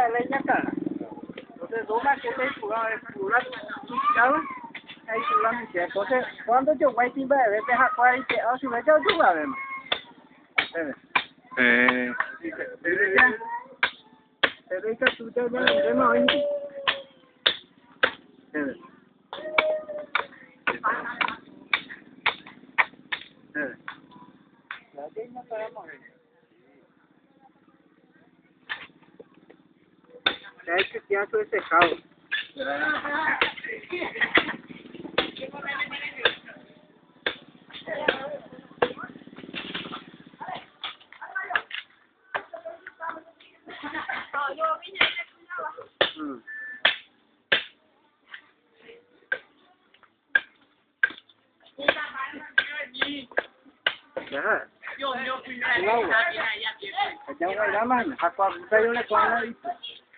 la iñakãrã. Entonces, dos maquetas ipura tuicháva ha ipura michĩva. Entonces, kóa ndojoguáiti mba'evépe ha kóa ipe'a ochuvécha ojugavéma. Peve. Eh. Peve ikatu jañandéma oĩ. Peve. Peve. Ya hay que tirar su despejado.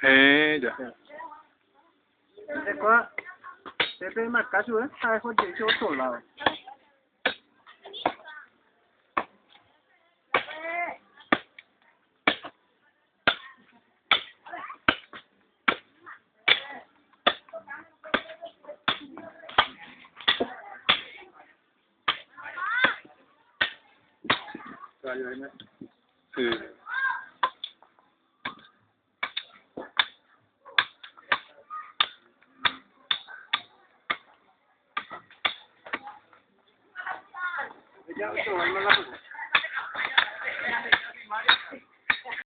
Eh, ya. Sí.